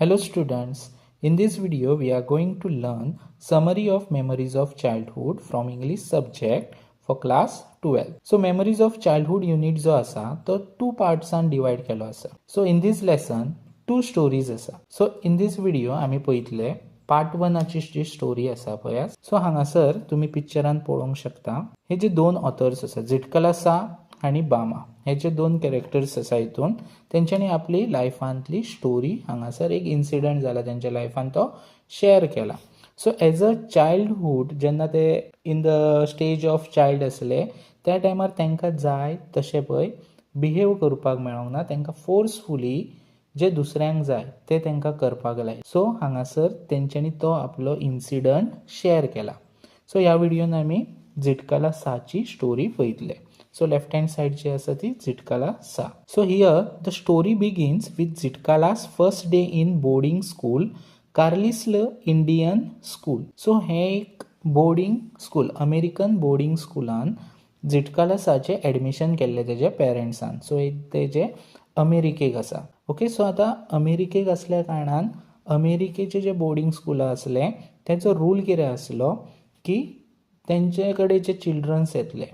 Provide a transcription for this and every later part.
Hello students, in this video we are going to learn summary of Memories of Childhood from English subject for class 12. So Memories of Childhood unit जो आसा तो two पार्ट्सान divide केलो आसा. So in this lesson two stories आसा. So in this video आमी पळयतले part वनाची जी story आसा पळयात. सो हांगासर तुमी पिक्चरान पळोवंक शकता, हे जे दोन ऑथर्स आसा, झिटकला सा आनी बामा, हे जे दोन कॅरेक्टर्स आसा हितून तेंच्यांनी आपली लायफांतली स्टोरी, हांगासर एक इन्सिडंट जाला तेंच्या लायफान, तो शेअर केला. सो एज अ चायल्डहूड, जेन्ना ते in the stage of child आसले, त्या टायमार तांकां जाय तशें पळय बिहेव करपाक मेळोंक ना. तांकां फोर्सफुली जे दुसऱ्यांक जाय ते तांकां करपाक लाय. सो हांगासर तेंच्यांनी तो आपलो इन्सिडंट शेअर केला. सो ह्या व्हिडियोन आमी झिटकाला साची स्टोरी पळयतले. सो लेफ्ट हँड सायड जी आसा ती झिटकाला सा. So here the story begins with Zitkala's first day in boarding school, Carlisle Indian School. So हें एक बोर्डींग स्कूल, अमेरिकन बोर्डींग स्कुलान झिटकाला साचें एडमिशन केल्लें तेज्या पेरंट्सान. सो तेजें अमेरिकेक आसा. ओके, सो आतां अमेरिकेक आसल्या कारणान अमेरिकेचे जे बोर्डींग स्कुलां आसले, तेचो रूल कितें आसलो की तेंचे कडेन जे चिल्ड्रन्स येतले,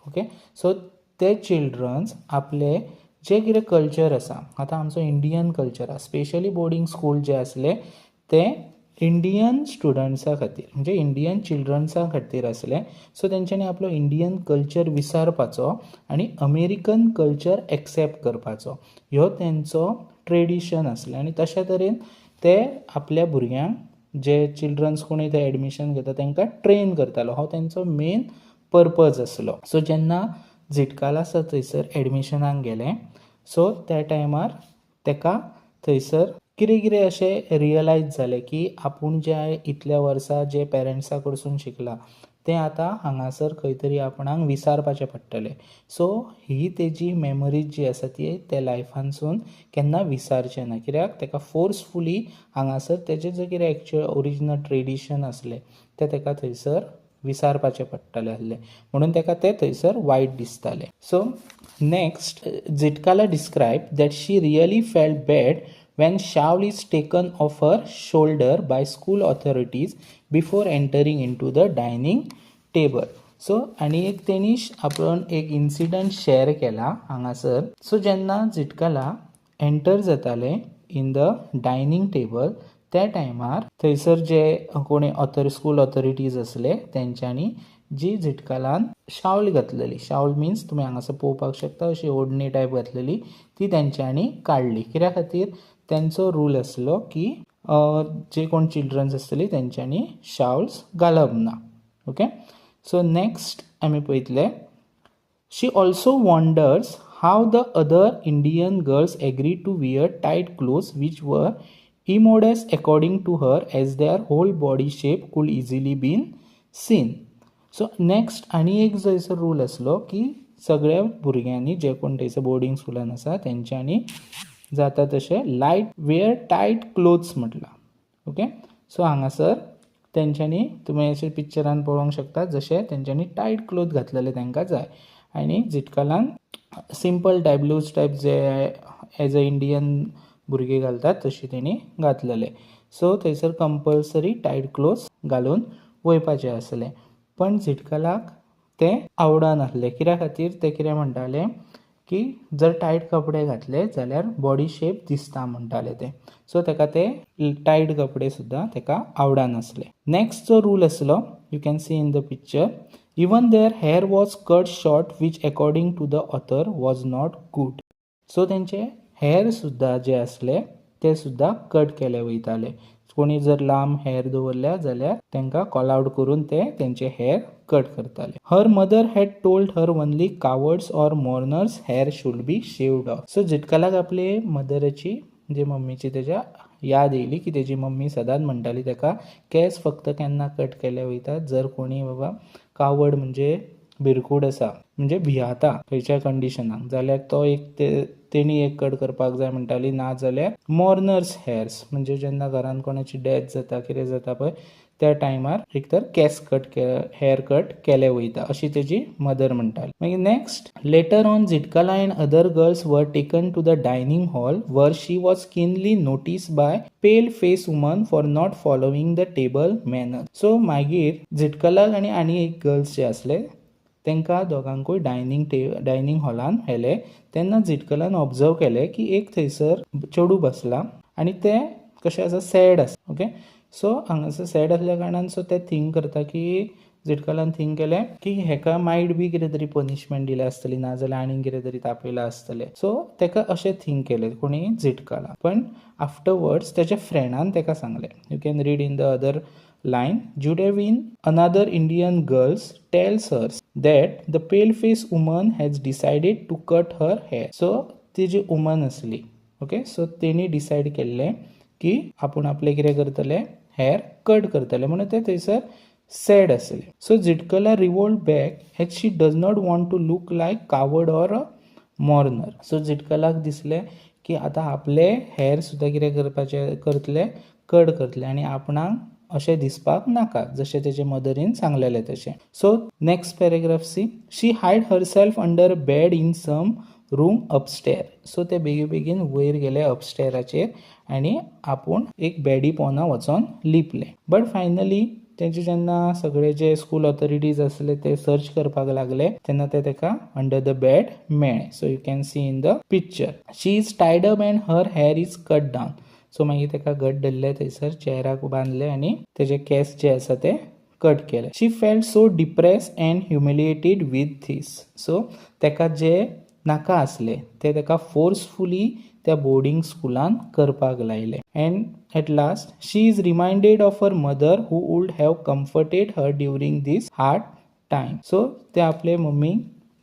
ओके, सो ते चिल्ड्रन्स आपले जे कितें कल्चर आसा, आतां आमचो इंडियन कल्चर आसा, स्पेशली बोर्डींग स्कूल जे आसले ते इंडियन स्टुडंट्सा खातीर, म्हणजे इंडियन चिल्ड्रन्सा खातीर आसले. सो तेंच्यांनी आपलो इंडियन कल्चर विसरपाचो आनी अमेरिकन कल्चर एक्सेप्ट करपाचो, ह्यो तेंचो ट्रेडिशन आसलें. आनी तशे तरेन ते आपल्या भुरग्यांक, जे चिल्ड्रन्स कोणूय थंय एडमिशन घेता, तांकां ट्रेन करतालो. हो तेंचो मेन पर्पज आसलो. सो जेन्ना झिटकाला आसा थंयसर एडमिशनाक गेलें, सो त्या टायमार तेका थंयसर कितें कितें अशें रियलायज जालें की आपूण जे इतल्या वर्सां जे पेरंट्सा कडसून शिकलां, तें आतां हांगासर खंय तरी आपणाक विसारपाचें पडटलें. सो ही तेजी मेमरीज जी आसा ती त्या लायफानसून केन्ना विसारचें ना, कित्याक ताका फोर्सफुली हांगासर तेजें जें कितें एक्चुअल ओरिजिनल ट्रेडिशन आसलें, तें ताका थंयसर विसारपाचें पडटलें आसलें, म्हणून ताका तें थंयसर वायट दिसतालें. So next, Zitkala describe that she really felt bad when shawl is taken off her shoulder by school authorities before entering into the dining table. So आनी एक तेणी आपण एक इन्सिडंट शेअर केला हांगासर. सो जेन्ना झिटकाला एंटर जातालें इन the dining table, त्या टायमार थंयसर जे कोणी ऑथर स्कूल ऑथॉरिटीज आसले, तेंच्यांनी जी झिटकालान शावल घातलेली, शावल मिन्स तुमी हांगासर पळोवपाक शकता, अशी ओडणी टायप घातलेली, ती तेंच्यांनी काडली. कित्या खातीर? तेंचो रूल आसलो की जे कोण चिल्ड्रन्स आसतली, तेंच्यांनी शावल्स घालप ना. ओके, सो नेक्स्ट आमी पळयतले. She also wonders how the other Indian girls agree to wear tight clothes, which were immodest according to her, as their whole body shape could easily been seen. So next आनी एक जंयसर rule आसलो की सगळ्या भुरग्यांनी, जे कोण थंयसर boarding स्कुलान आसा, तेंच्यांनी जाता तशें लायट वेअर टायट क्लोथ्स म्हटलां. ओके, सो हांगासर तेंच्यांनी तुमी अशें पिक्चरान पळोवंक शकता, जशें तेंच्यांनी टायट क्लोथ घातलेले तांकां जाय आनी झिटकालान सिंपल टायप, लूज टायप, जे एज अ इंडियन भुरगे घालतात तशी तेणी घातलेले. सो थंयसर कंपल्सरी टायट क्लोथ्स घालून वयपाचें आसलें, पण झिटकालाक तें आवडनासलें. कित्या खातीर? ते कितें म्हणटाले की जर टायट कपडे घातले जाल्यार बॉडी शेप दिसता म्हणटाले ते. सो ताका ते टायट कपडे सुद्दां ताका आवडनासले. नेक्स्ट जो रूल आसलो, you can see in the picture, even their hair was cut short, which according to the author was not good. So तेंचे हेर सुद्दां जे आसले, ते सुद्दां कट केले वयताले. कोणी जर लांब हेर दवरल्या जाल्यार तांकां कॉल आउट करून ते तेंचे हेर कट करताले. Her mother had told her only cowards or mourners' hair should be shaved off. So झिटकालाक आपले मदराची, म्हणजे मम्मीची तेज्या याद येयली की तेजी मम्मी सदांच म्हणटाली ताका, केंस फक्त केन्ना कट केले वयता? जर कोणी बाबा कावड, म्हणजे भिरकूट आसा, म्हणजे भियाता खंयच्याय कंडिशनाक जाल्यार तो एक ते तेणी एक कट करपाक जाय म्हणटाली. ना जाल्यार मॉर्नर्स हेर्स, म्हणजे जेन्ना घरान कोणाची डेथ जाता, कितें जाता पळय. त्या टायमार एक तर केस कट, हेअर कट केले वयता अशी तेजी मदर म्हणटाली. मागीर next, later on Zitkala and other girls were taken to the dining hall where she was keenly notice by pale face woman for not following the table manner. So मागीर झिटकलाक आनी आनी एक गर्ल्स जे आसले तांकां दोगांकूय dining हॉलान व्हेले. तेन्ना झिटकलान observe केलें की एक थंयसर चेडूं बसलां आनी तें कशें आसा, सॅड आसा. ओके, सो हांगासर सॅड आसल्या कारणान सो ते थिंक करता की झिटकलान थिंक केलें की हेका मायट बी कितें तरी पनिशमेंट दिल्या आसतली, नाजाल्यार आनीक कितें तरी तापयलां आसतलें. सो तेका अशें थिंक केलें कोणी, झिटकला. पण आफ्टरवर्ड्स तेच्या फ्रेंडान तेका सांगलें, you can read in the other line, Judevin, another Indian girls, tells her that the pale face woman has decided to cut her hair. So ती जी वुमन आसली, ओके, सो तेणी डिसायड केल्लें की आपूण आपलें कितें करतलें, हेअर कट करतलें, म्हणून ते थंयसर सॅड आसलें. So Zitkala revolt back as she does not want to look like coward or a mourner. So झिटकलाक दिसलें की आतां आपले हेअर सुद्दां कितें करपाचें करतले, कट करतले आनी आपणाक अशें दिसपाक नाका जशें तेजे मदरीन सांगलेलें तशें. So next paragraph see, she hide herself under bed in some room upstair. So ते बेगीन बेगीन वयर गेले अपस्टेराचेर आनी आपूण एक बेडी पोंदा वचोन लिपले. बट फायनली तेंचे जेन्ना सगळे जे स्कूल ऑथॉरिटीज आसले ते सर्च करपाक लागले तेन्ना ते तेका अंडर the bed मेळ्ळे. So you can see in the picture, she is tied up and her hair is cut down. So मागीर तेका घट धरले थंयसर, चेहराक बांदले आनी तेजे केंस जे आसा ते कट केले. She felt so depress and humiliated with this. So तेका जे नाका आसले ते तेका फोर्सफुली त्या बोर्डींग स्कुलान करपाक लायले. And at last she is reminded of her mother who would have comforted her during this hard time. So ते आपले मम्मी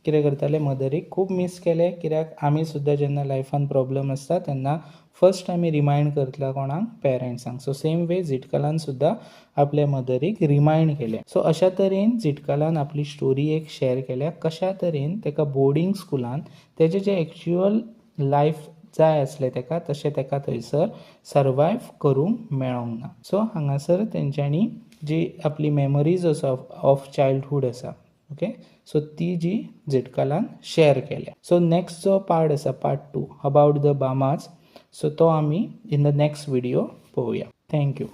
कितें करताले, मदरीक खूब मीस केले, कित्याक आमी सुद्दां जेन्ना लायफान प्रॉब्लम आसता तेन्ना फर्स्ट आमी रिमायंड करतले कोणाक, पेरंट्सांक. सो सेम वे झिटकलान सुद्दां आपल्या मदरीक रिमायंड केलें. सो अशा तरेन झिटकलान आपली स्टोरी एक शेअर केल्या, कशा तरेन तेका बोर्डींग स्कुलान तेजें जें एक्च्युअल लायफ जाय आसलें तेका तशें तेका थंयसर सर्वायव करूंक मेळोंक ना. सो हांगासर तेंच्यांनी जी आपली मेमरीज आसा ऑफ चायल्डहूड आसा, ओके, सो ती जी झिटकलान शेअर केल्या. सो नेक्स्ट जो पार्ट आसा, part 2 about the Bamas, so तो आमी इन the next video पळोवया. Thank you.